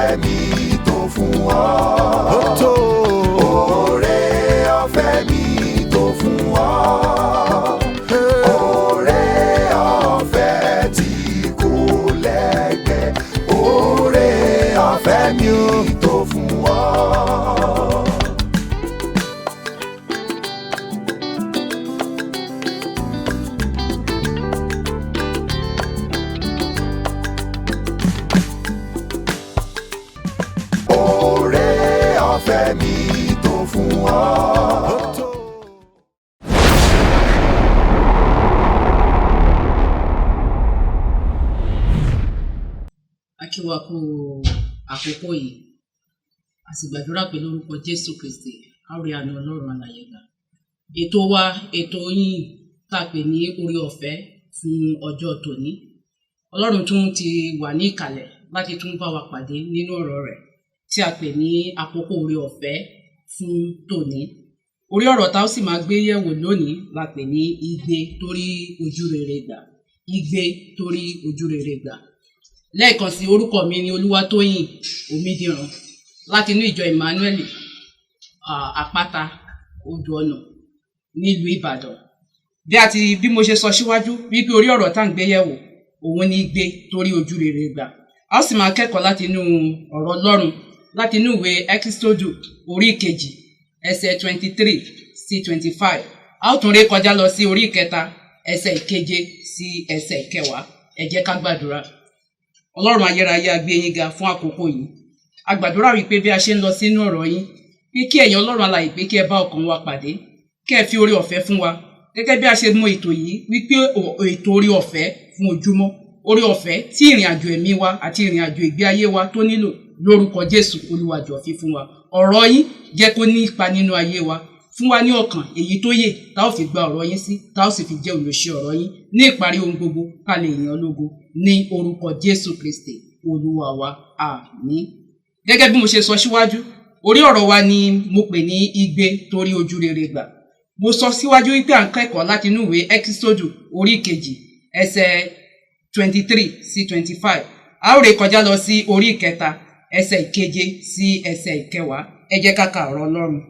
Ọ̀fẹ́ mi tó fún ọ. Ó tó. Oore ọ̀fẹ́ mi tó fún ọ. Oore ọ̀fẹ́ tí kò lẹ́gbẹ́. Oore ọ̀fẹ́ mi tó fún ọ. Oore ọ̀fẹ́ mi tó fún ọ. Ó tó. A kí wa kú àkókò yìí. A sì gbàdúrà pé lórúkọ Jésù Kristi, a ó rí àánú Ọlọ́run alààyè gbà. Ètò wa, ètò yín tá a pè ní oore ọ̀fẹ́ fún ọjọ́ tòní. Ọlọ́run tún ti wà ní ìkàlẹ̀ láti tún bá wa pàdé nínú ọ̀rọ̀ rẹ̀ tí a pè ní àkókò oore ọ̀fẹ́ fún tòní. Orí ọ̀rọ̀ tá ó sì máa gbé yẹ̀wò lónìí la pè ní igbe torí ojú rere gbà. Igbe torí ojú rere gbà. Lẹ́ẹ̀kan sí, orúkọ mi ni Olúwatóyìn Omídìran láti inú ìjọ Emmanuel, Àpáta Odò Ọ̀nà nílùú Ìbàdàn. Bí mo ṣe sọ síwájú wípé orí ọ̀rọ̀ tá à ń gbé yẹ̀wò òun ni igbe torí ojú rere gbà. A ó sì máa kẹ́kọ̀ọ́ láti inú ọ̀rọ̀ Ọlọ́run láti inú ìwé Ẹ́kísódù orí ìkejì ẹsẹ̀ 23 sí 25. A ó tún ré kọjá lọ sí orí ìkẹta ẹsẹ̀ ìkeje sí ẹsẹ̀ ìkẹwàá. Ẹ jẹ́ ká gbàdúrà. Ọlọ́run ayérayé, a gbé yín ga fún àkókò yìí. A gbàdúrà wípé bí a ṣe ń lọ sínú ọ̀rọ̀ yín, pé kí ẹ̀yin Ọlọ́run alààyè pé kí ẹ bá ọkàn wa pàdé, kí ẹ fi oore ọ̀fẹ́ fún wa. Gẹ́gẹ́ bí a ṣe mọ ètò yìí wípé ètò oore ọ̀fẹ́ fún ojúmọ́, oore ọ̀fẹ́ tí ìrìn àjò ẹ̀mí wa àti ìrìn àjò ìgbé ayé wa tó nílò lórúkọ Jésù Olúwa jọ̀ọ́ fi fún wa. Ọ̀rọ̀ yín jẹ́ kó ní ipa nínú ayé wa. Fún wa ní ọkàn èyí tó yè tá ó fi gba ọ̀rọ̀ yín sí, tá ó sì fi jẹ́ olùṣe ọ̀rọ̀ yín ní ìparí ohun gbogbo ká lè yìn ọ́ lógo ní orúkọ Jésù Kristi Olúwa wa. Àmín. Gẹ́gẹ́ bí mo ṣe sọ síwájú, orí ọ̀rọ̀ wa ni mo pè ní igbe torí ojú rere gbà. Mo sọ síwájú wípé à ń kẹ́kọ̀ọ́ láti inú ìwé Ẹ́kísódù orí ìkejì ẹsẹ̀ 23 sí 25. A ó ré kọjá lọ sí orí ìkẹta ẹsẹ̀ ìkeje sí ẹsẹ̀ ìkẹwàá. Ẹ jẹ́ ká ka ọ̀rọ̀ Ọlọ́run.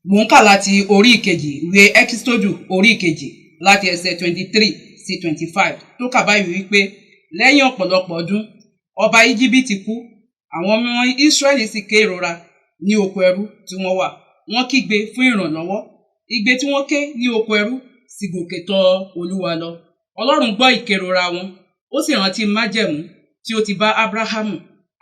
Mò ń kà láti orí ìkejì ìwé Ẹ́kísódù orí ìkejì láti ẹsẹ̀ 23 sí 25 tó kà báyìí wípé lẹ́yìn ọ̀pọ̀lọpọ̀ ọdún ọba Íjíbítì kú, àwọn ọmọ Ísírẹ́lì sì ké ìrora ní oko ẹrú tí wọ́n wà. Wọ́n kígbe fún ìrànlọ́wọ́. Igbe tí wọ́n ké ní oko ẹrú sì gòkè tọ̀ Olúwa lọ. Ọlọ́run gbọ́ ìkérora wọn, ó sì rántí májẹ̀mú tí ó ti bá Ábúráhámù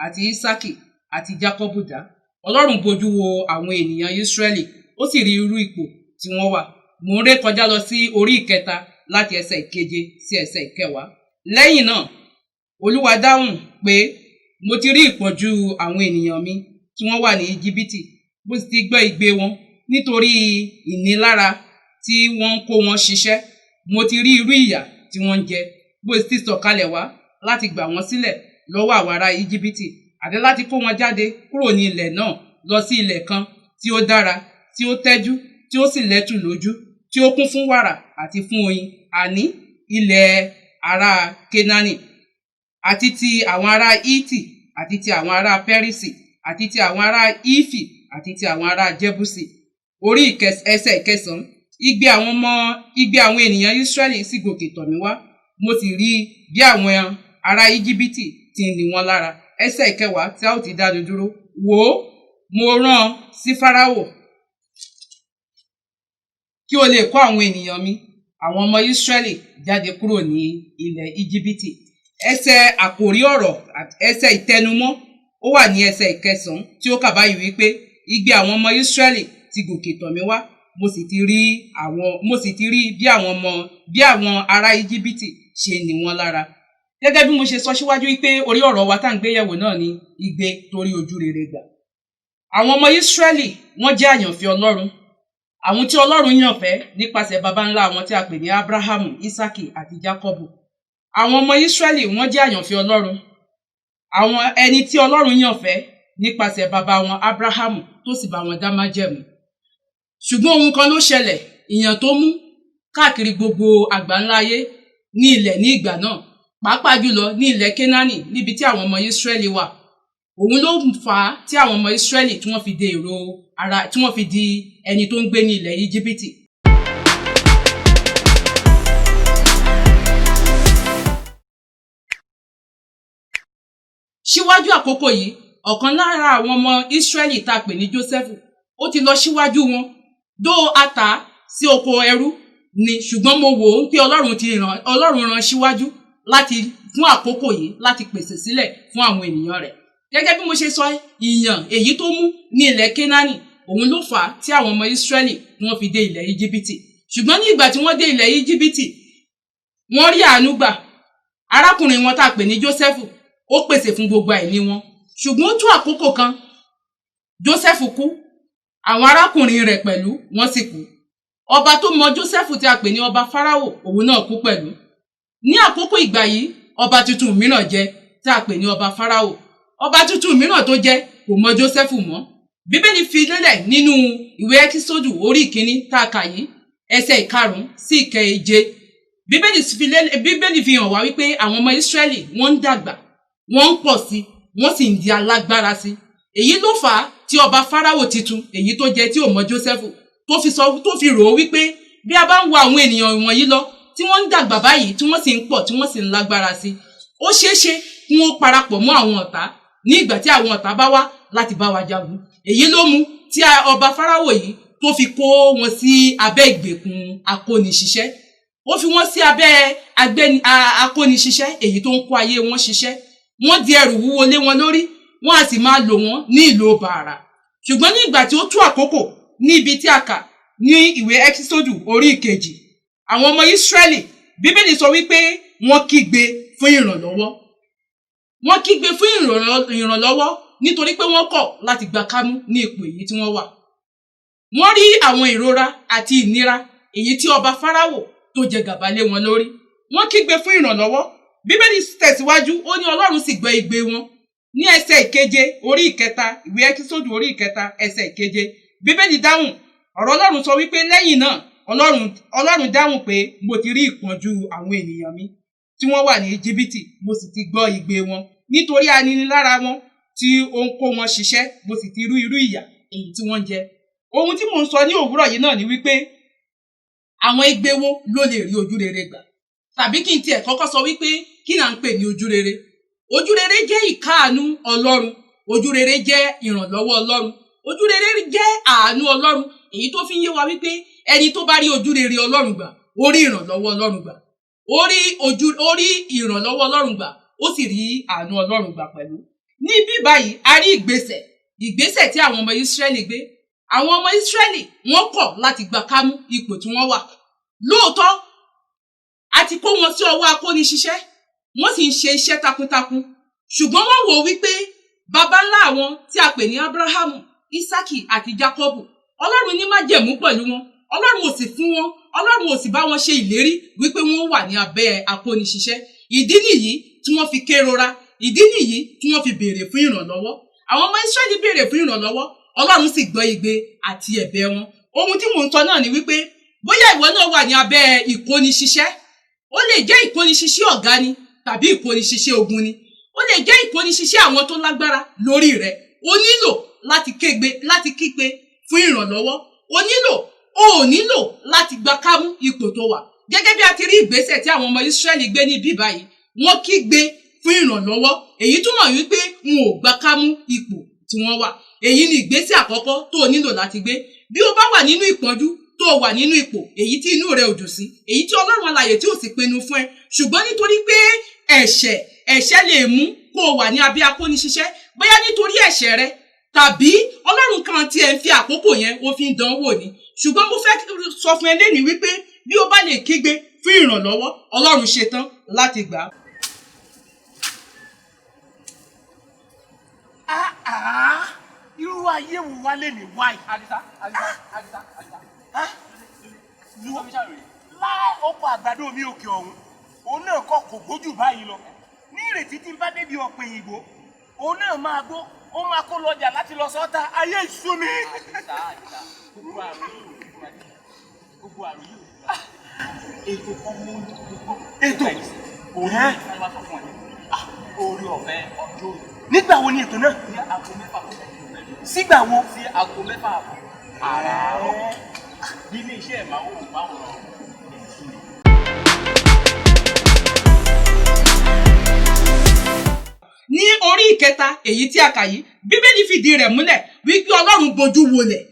àti Ísákì àti Jákọ́bù dá. Ọlọ́run bojú wo àwọn ènìyàn Ísírẹ́lì, ó sì rí irú ipò tí wọ́n wà. Mò ń ré kọjá lọ sí orí ìkẹta láti ẹsẹ̀ ìkeje sí ẹsẹ̀ ìkẹwàá. Lẹ́yìn náà, Olúwa dáhùn pé mo ti rí ìpọ́njú àwọn ènìyàn mi tí wọ́n wà ní Íjíbítì, mo sì ti gbọ́ igbe wọn nítorí ìnilára tí wọ́n ń kó wọn ṣiṣẹ́. Mo ti rí irú ìyà tí wọ́n ń jẹ, mo sì ti sọ̀kalẹ̀ wá láti gbà wọ́n sílẹ̀ lọ́wọ́ àwọn ará Íjíbítì àti láti kó wọn jáde kúrò ní ilẹ̀ náà lọ sí ilẹ̀ kan tí ó dára, tí ó tẹ́jú, tí ó sì lẹ́tù lójú, tí ó kún fún wàrà àti fún oyin, àní ilẹ̀ ará Kénáánì àti ti àwọn ará Hítì àti ti àwọn ará Pẹ́rísì àti ti àwọn ará Hífì àti ti àwọn ará Jẹ́búsì. Orí ẹsẹ̀ ìkẹsàn-án, igbe àwọn ọmọ igbe àwọn ènìyàn Ísírẹ́lì sì gòkè tọ̀ mí wá. Mo sì rí bí àwọn ará Íjíbítì ti ń ní wọn lára. Ẹsẹ̀ ìkẹwàá tí a ó ti dánu dúró. Wò ó, mo rán ọ sí Fáráò kí o lè kó àwọn ènìyàn mi, àwọn ọmọ Ísírẹ́lì jáde kúrò ní ilẹ̀ Íjíbítì. Ẹsẹ̀ àkòrí ọ̀rọ̀, ẹsẹ̀ ìtẹnumọ́, ó wà ní ẹsẹ̀ ìkẹsàn-án tí ó kà báyìí wípé igbe àwọn ọmọ Ísírẹ́lì ti gòkè tọ̀ mí wá, mo sì ti rí àwọn mo sì ti rí bí àwọn ọmọ bí àwọn ará Íjíbítì ṣe ní wọn lára. Gẹ́gẹ́ bí mo ṣe sọ síwájú wípé orí ọ̀rọ̀ wa tá à ń gbé yẹ̀wò náà ni igbe torí ojú rere gbà. Àwọn ọmọ Ísírẹ́lì wọ́n jẹ́ àyànfẹ́ Ọlọ́run. Àwọn tí Ọlọ́run yàn fẹ́ nípasẹ̀ baba ńlá wọn tí a pè ní Ábúráhámù, Ísákì àti Jákọ́bù. Àwọn ọmọ Ísírẹ́lì wọ́n jẹ́ àyànfẹ́ Ọlọ́run. Àwọn ẹni tí Ọlọ́run yàn fẹ́ nípasẹ̀ baba wọn Ábúráhámù tó sì bá wọn dá májẹ̀mú. Ṣùgbọ́n ohun kan ló ṣẹlẹ̀, ìyàn tó mú káàkiri gbogbo àgbáńlá ayé ní ilẹ̀ ní ìgbà náà. pàápàá jùlọ ní ilẹ̀ Kénáánì níbi tí àwọn ọmọ Ísírẹ́lì wà. Òun ló fà á tí àwọn ọmọ Ísírẹ́lì tí wọ́n fi di èrò ara, tí wọ́n fi di ẹni tó ń gbé ní ilẹ̀ Íjíbítì. Síwájú àkókò yìí, ọ̀kan lára àwọn ọmọ Ísírẹ́lì tá a pè ní Jósẹ́fù, ó ti lọ síwájú wọn dó ata sí oko ẹrú ni, ṣùgbọ́n mo wò ó pé Ọlọ́run rán síwájú láti fún àkókò yìí láti pèsè sílẹ̀ fún àwọn ènìyàn rẹ̀. Gẹ́gẹ́ bí mo ṣe sọ, ìyàn èyí tó mú ní ilẹ̀ Kénáánì, òun ló fà á tí àwọn ọmọ Ísírẹ́lì wọ́n fi dé ilẹ̀ Íjíbítì. Ṣùgbọ́n ní ìgbà tí wọ́n dé ilẹ̀ Íjíbítì, wọ́n rí àánú gbà. Arákùnrin wọn tá a pè ní Jósẹ́fù, ó pèsè fún gbogbo àìní wọn. Ṣùgbọ́n ó tó àkókò kan, Jósẹ́fù kú, àwọn arákùnrin rẹ̀ pẹ̀lú wọ́n sì kú. Ọba tó mọ Jósẹ́fù tí a pè ní ọba Fáráò, òun náà kú pẹ̀lú. Ní àkókò ìgbà yìí, ọba tuntun mìíràn jẹ tí a pè ní ọba Fáráò. Ọba tuntun mìíràn tó jẹ kò mọ Jósẹ́fù mọ́. Bíbélì fi lélẹ̀ nínú ìwé Ẹ́kísódù orí ìkíní tá a kà yìí, ẹsẹ̀ 5 sí 7. Bíbélì fi hàn wá wípé àwọn ọmọ Ísírẹ́lì wọ́n ń dàgbà, wọ́n ń pọ̀ sí, wọ́n sì ń di alágbára sí. Èyí ló fà á tí ọba Fáráò titun èyí tó jẹ tí ò mọ Jósẹ́fù tó fi rò ó wípé bí a bá ń wo àwọn ènìyàn wọ̀nyí lọ tí wọ́n ń dàgbà báyìí, tí wọ́n sì ń pọ̀, tí wọ́n sì ń lágbára sí, ó ṣeé ṣe kí wọ́n parapọ̀ mọ́ àwọn ọ̀tá ní ìgbà tí àwọn ọ̀tá bá wá láti bá wa jagun. Èyí ló mú tí ọba Fáráò yìí tó fi kó wọn sí abẹ́ ìgbèkùn akóniṣiṣẹ́. Ó fi wọ́n sí abẹ́ akóniṣiṣẹ́ èyí tó ń kó ayé wọn ṣiṣẹ́. Wọ́n di ẹrù wúwo lé wọn lórí, wọ́n á sì máa lò wọ́n ní ìlò bàrà. Ṣùgbọ́n ní ìgbà tí ó tú àkókò ní ibi tí a kà ní ìwé Ẹ́kísódù orí 2, àwọn ọmọ Ísírẹ́lì, Bíbélì sọ wípé wọ́n kígbe fún ìrànlọ́wọ́. Wọ́n kígbe fún ìrànlọ́wọ́ nítorí pé wọ́n kọ̀ láti gba kámú ní ipò èyí tí wọ́n wà. Wọ́n rí àwọn ìrora àti ìnira èyí tí ọba Fáráò tó jẹ gàba lé wọn lórí. Wọ́n kígbe fún ìrànlọ́wọ́. Bíbélì tẹ̀síwájú, ó ní Ọlọ́run sì gbọ́ igbe wọn. Ní ẹsẹ̀ 7 orí 3, ìwé Ẹ́kísódù orí 3 ẹsẹ̀ 7, Bíbélì dáhùn. Ọ̀rọ̀ Ọlọ́run sọ wípé lẹ́yìn náà Ọlọ́run dáhùn pé mo ti rí ìpọ́njú àwọn ènìyàn mi tí wọ́n wà ní Íjíbítì, mo sì ti gbọ́ igbe wọn nítorí aninilára wọn tí ó ń kó wọn ṣiṣẹ́, mo sì ti rú irú ìyà èyí tí wọ́n ń jẹ. Ohun tí mò ń sọ ní òwúrọ̀ yìí náà ni wípé àwọn igbe wo ló lè rí ojú rere gbà? Tàbí kí n tiẹ̀ kọ́kọ́ sọ wípé kí là ń pè ní ojú rere? Ojú rere jẹ́ ìkáàánú Ọlọ́run, ojú rere jẹ́ ìrànlọ́wọ́ Ọlọ́run, ojú rere jẹ́ àánú Ọlọ́run, èyí tó fi ń yé wa wípé ẹni tó bá rí ojú rere Ọlọ́run gbà, ó rí ìrànlọ́wọ́ Ọlọ́run gbà, ó rí ìrànlọ́wọ́ Ọlọ́run gbà, ó sì rí àánú Ọlọ́run gbà pẹ̀lú. Ní bí báyìí, a rí ìgbésẹ̀ tí àwọn ọmọ Ísírẹ́lì gbé. Àwọn ọmọ Ísírẹ́lì wọ́n kọ̀ láti gba kámú ipò tí wọ́n wà. Lóòótọ́, a ti kó wọn sí ọwọ́ akóniṣiṣẹ́, wọ́n sì ń ṣe iṣẹ́ takuntakun. Ṣùgbọ́n wọ́n wò wípé baba ńlá àwọn tí a pè ní Ábúráhámù, Ísákì àti Jákọ́bù, Ọlọ́run ní májẹ̀mú pẹ̀lú wọn, Ọlọ́run ò sì fún wọn, Ọlọ́run ò sì bá wọn ṣe ìlérí wípé wọ́n wà ní abẹ́ akóniṣiṣẹ́. Ìdí nìyí tí wọ́n fi kérora, ìdí nìyí tí wọ́n fi béèrè fún ìrànlọ́wọ́. Àwọn ọmọ Ísírẹ́lì béèrè fún ìrànlọ́wọ́, Ọlọ́run sì gbọ́ igbe àti ẹ̀bẹ̀ wọn. Ohun tí mò ń sọ náà ni wípé bóyá ìwọ náà wà ní abẹ́ ìkóniṣiṣẹ́, ó lè jẹ́ ìkóniṣiṣẹ́ ọ̀gá ni tàbí ìkóniṣiṣẹ́ ogun ni, ó lè jẹ́ ìkóniṣiṣẹ́ àwọn tó lágbára lórí rẹ̀. O nílò láti kégbe, láti kígbe fún ìrànlọ́wọ́. O ò nílò láti gba kámú ipò tó wà. Gẹ́gẹ́ bí a ti rí ìgbésẹ̀ tí àwọn ọmọ Ísírẹ́lì gbé ní bí báyìí, wọ́n kígbe fún ìrànlọ́wọ́. Èyí túmọ̀ wípé wọn ò gba kámú ipò tí wọ́n wà. Èyí ni ìgbésẹ̀ àkọ́kọ́ tó o nílò láti gbé. Bí o bá wà nínú ìpọ́njú, tó o wà nínú ipò èyí tí inú rẹ ò dùn sí, èyí tí Ọlọ́run alààyè tí ò sì pinnu fún ẹ, ṣùgbọ́n nítorí pé ẹ̀ṣẹ̀ lè mú kó o wà ní abẹ́ akóniṣiṣẹ́, bóyá nítorí ẹ̀ṣẹ̀ rẹ tàbí Ọlọ́run kan tí ẹ ń fi àkókò yẹn ó fi ń dán wò ni. Ṣùgbọ́n mo fẹ́ sọ fún ẹ lénìí wípé bí o bá lè kígbe fún ìrànlọ́wọ́, Ọlọ́run ṣetán láti gbà á. Irú ayé wo wá lè ní wáyé? Àdìsá, Àdìsá, Àdìsá, Àdìsá. Láì ọkọ̀ àgbàdo mi òkè ọ̀hún, òun náà kọ́ kò gbójú báyìí lọ. Ní ìrètí tí ń bá débi ọ̀pẹ̀ òyìnbó, òun náà máa gbó, ó máa kó lọjà láti lọ sọ́ta, ayé ìsú mi. Àdìsá, Àdìsá, gbogbo àrùn yìí ò ní fún wa. Gbogbo àrùn yìí ò ní fún wa. Ètò kan mú ní gbogbo. Ètò. Òun Ẹ́. ní sáré wá sọ fún ẹ. Orí ọ̀fẹ́ ọjọ́ òní. Nígbà wo ni ètò náà? Ní aago 6 kọjá ìṣẹ́jú 8. Sígbà wo? Sí aago 6 àbọ̀ àràárọ̀. Nílé iṣẹ́ ìmáwòrán èyí. Ní orí ìkẹta èyí tí a kà yìí, Bíbélì fìdí rẹ̀ múlẹ̀ wípé Ọlọ́run bojú wolẹ̀,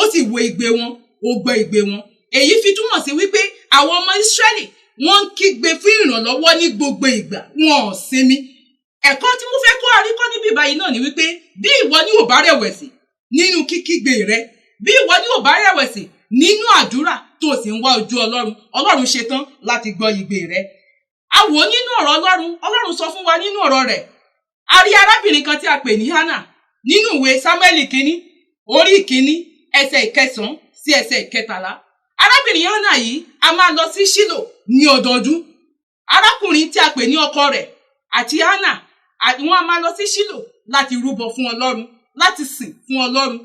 ó sì wo igbe wọn, ó gbọ́ igbe wọn. Èyí fi túmọ̀ sí wípé àwọn ọmọ Ísírẹ́lì wọ́n ń kígbe fún ìrànlọ́wọ́ ní gbogbo ìgbà, wọn ò sinmi. Ẹ̀kọ́ tí mo fẹ́ kó àríkọ́ níbí báyìí náà ni wípé bí ìwọ ní ò bá rẹ̀wẹ̀sì nínú kíkígbe rẹ, bí ìwọ ní ò bá rẹ̀wẹ̀sì nínú àdúrà tó sì ń wá ojú Ọlọ́run, Ọlọ́run ṣetán láti gbọ́ igbe rẹ. A wò ó nínú ọ̀rọ̀ Ọlọ́run. Ọlọ́run sọ fún wa nínú ọ̀rọ̀ rẹ̀. A rí arábìnrin kan tí a pè ní Hannah nínú ìwé Sámúẹ́lì kínní, orí ìkíní, ẹsẹ̀ 9 sí ẹsẹ̀ 13. Arábìnrin Hannah yìí a máa lọ sí Ṣílò ní ọdọọdún. Arákùnrin tí a pè ní ọkọ rẹ̀ àti Hannah, wọn a máa lọ sí Ṣílò láti rúbọ fún Ọlọ́run, láti sìn fún Ọlọ́run.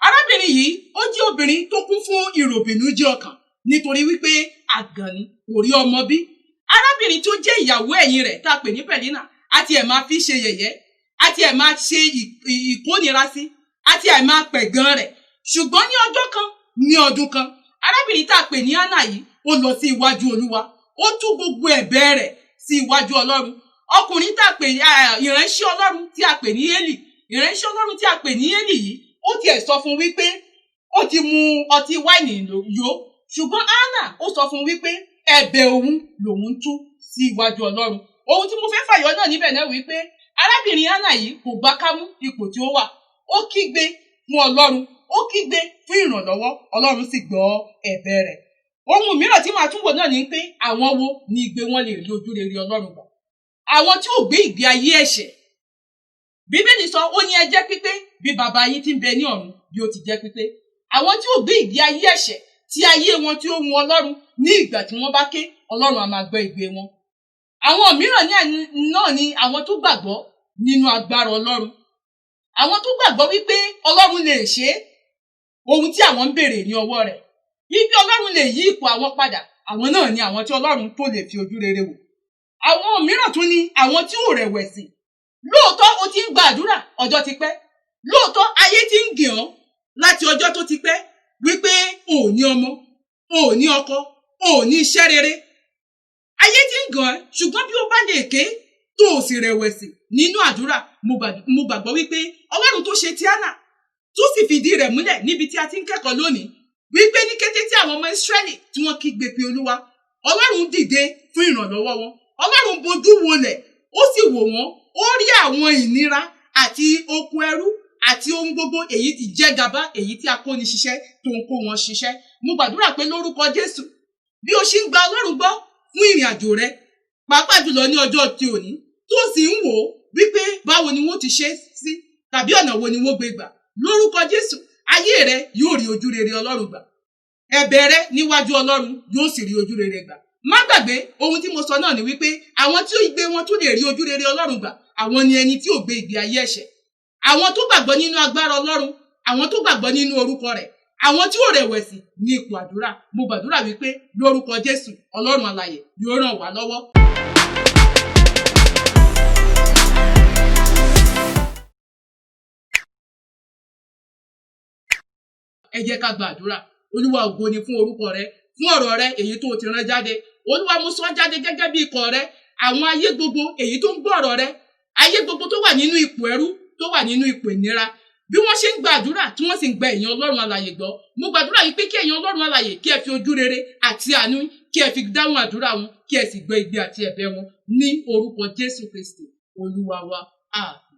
Arábìnrin yìí ó jẹ́ obìnrin tó kún fún ìròbìnújẹ́ ọkàn nítorí wípé àgàn ni, kò rí ọmọ bí. Arábìnrin tó jẹ́ ìyàwó ẹ̀yìn rẹ̀ tá a pè ní Pẹ̀línà àti ẹ̀ máa fi ṣe yẹ̀yẹ́, àti ẹ̀ máa ṣe ìkónira sí, àti ẹ̀ máa pẹ̀gàn rẹ̀. Ṣùgbọ́n ní ọjọ́ kan, ní ọdún kan, arábìnrin tá a pè ní Hánà yìí ó lọ sí iwájú Olúwa, ó tú gbogbo ẹ̀bẹ̀ rẹ̀ sí iwájú Ọlọ́run. Ọkùnrin tá a pè ìránṣẹ́ Ọlọ́run tí a pè ní Élì, ìránṣẹ́ Ọlọ́run tí a pè ní Élì yìí, ó tiẹ̀ sọ fún wípé ó ti mu ọtí wáìnì yó, ṣùgbọ́n Hánà ó sọ fún wípé ẹ̀bẹ̀ òun lòun ń tú sí iwájú Ọlọ́run. Ohun tí mo fẹ́ fàyọ náà níbẹ̀ náà wípé arábìnrin Hánà yìí kò gbà kámú ipò tí ó wà. Ó kígbe fún Ọlọ́run, ó kígbe fún ìrànlọ́wọ́, Ọlọ́run sì gbọ́ ẹ̀bẹ̀ rẹ̀. Ohun mìíràn tí màá tún wò náà ni pé àwọn wo ni igbe wọn lè rí ojú rere Ọlọ́run gbà? Àwọn tí ò gbé ìgbé ayé ẹ̀ṣẹ̀. Bíbélì sọ, ó ní ẹ jẹ́ pípé bí bàbá yín tí ń bẹ ní ọ̀run bí ó ti jẹ́ pípé. Àwọn tí ò gbé ìgbé ayé ẹ̀ṣẹ̀, tí ayé wọn tí ó wu Ọlọ́run, ní ìgbà tí wọ́n bá ké, Ọlọ́run á máa gbọ́ igbe wọn. Àwọn mìíràn náà ni àwọn tó gbàgbọ́ nínú agbára Ọlọ́run. Àwọn tó gbàgbọ́ wípé Ọlọ́run lè ṣe é, ohun tí àwọn ń béèrè ní ọwọ́ rẹ̀, wípé Ọlọ́run lè yí ipò àwọn padà, àwọn náà ni àwọn tí Ọlọ́run tó lè fi ojú rere wò. Àwọn mìíràn tún ni àwọn tí ò rẹ̀wẹ̀sì. Lóòótọ́ o ti ń gba àdúrà ọjọ́ ti pẹ́, lóòótọ́ ayé ti ń gìn ọ́ láti ọjọ́ tó ti pẹ́ wípé o ò ní ọmọ, o ò ní ọkọ, o ò ní iṣẹ́ rere. Ayé ti ń gàn ẹ́, ṣùgbọ́n bí o bá lè ké tó o sì rẹ̀wẹ̀sì nínú àdúrà, mo gbàgbọ́ wípé Ọlọ́run tó ṣe ti Hánà tó sì fìdí rẹ̀ múlẹ̀ níbi tí a ti ń kẹ́kọ̀ọ́ lónìí wípé ní kété tí àwọn ọmọ Ísírẹ́lì tí wọ́n kígbe pe Olúwa, Ọlọ́run dìde fún ìrànlọ́wọ́ wọn. Ọlọ́run bojú wolẹ̀, ó sì wò wọ́n, ó rí àwọn ìnira àti oko ẹrú àti ohun gbogbo èyí tí jẹ́ gàba, èyí tí a kó ni ṣiṣẹ́ tó ń kó wọn ṣiṣẹ́. Mo gbàdúrà pé lórúkọ Jésù, bí o ṣe ń gba Ọlọ́run gbọ́ fún ìrìn àjò rẹ, pàápàá jùlọ ní ọjọ́ ti òní, tó sì ń wò ó wípé báwo ni wọ́n ti ṣe sí tàbí ọ̀nà wo ni wọ́n gbé gbà, lórúkọ Jésù ayé rẹ yóò rí ojú rere Ọlọ́run gbà. Ẹ̀bẹ̀ rẹ níwájú Ọlọ́run yóò sì rí ojú rere gbà. Má gbàgbé ohun tí mo sọ náà ni wípé àwọn tí ó gbé wọn tó lè rí ojú rere Ọlọ́run gbà, àwọn ni ẹni tí ò gbé ìgbé ayé ẹ̀ṣẹ̀, àwọn tó gbàgbọ́ nínú agbára Ọlọ́run, àwọn tó gbàgbọ́ nínú orúkọ rẹ̀, àwọn tí ò rẹ̀wẹ̀sì ní ipò àdúrà. Mo gbàdúrà wípé lórúkọ Jésù Ọlọ́run alààyè yóò ràn wá lọ́wọ́. Ẹ jẹ́ ká gba àdúrà. Olúwa, ògo ni fún orúkọ rẹ, fún ọ̀rọ̀ rẹ èyí tó ti rán jáde. Olúwa, mo sọ jáde gẹ́gẹ́ bí ikọ̀ rẹ. Àwọn ayé gbogbo èyí tó ń gbọ́ ọ̀rọ̀ rẹ, ayé gbogbo tó wà nínú ipò ẹrú, tó wà nínú ipò ìnira, bí wọ́n ṣe ń gba àdúrà tí wọ́n sì ń gba èèyàn Ọlọ́run alààyè gbọ́, mo gbàdúrà yìí pé kí èèyàn Ọlọ́run alààyè kí ẹ fi ojú rere àti àánú kí ẹ fi dáhùn àdúrà wọn, kí ẹ sì gbọ́ igbe àti ẹ̀bẹ̀ wọn ní orúkọ Jésù Kristi Olúwa wa. Àmín.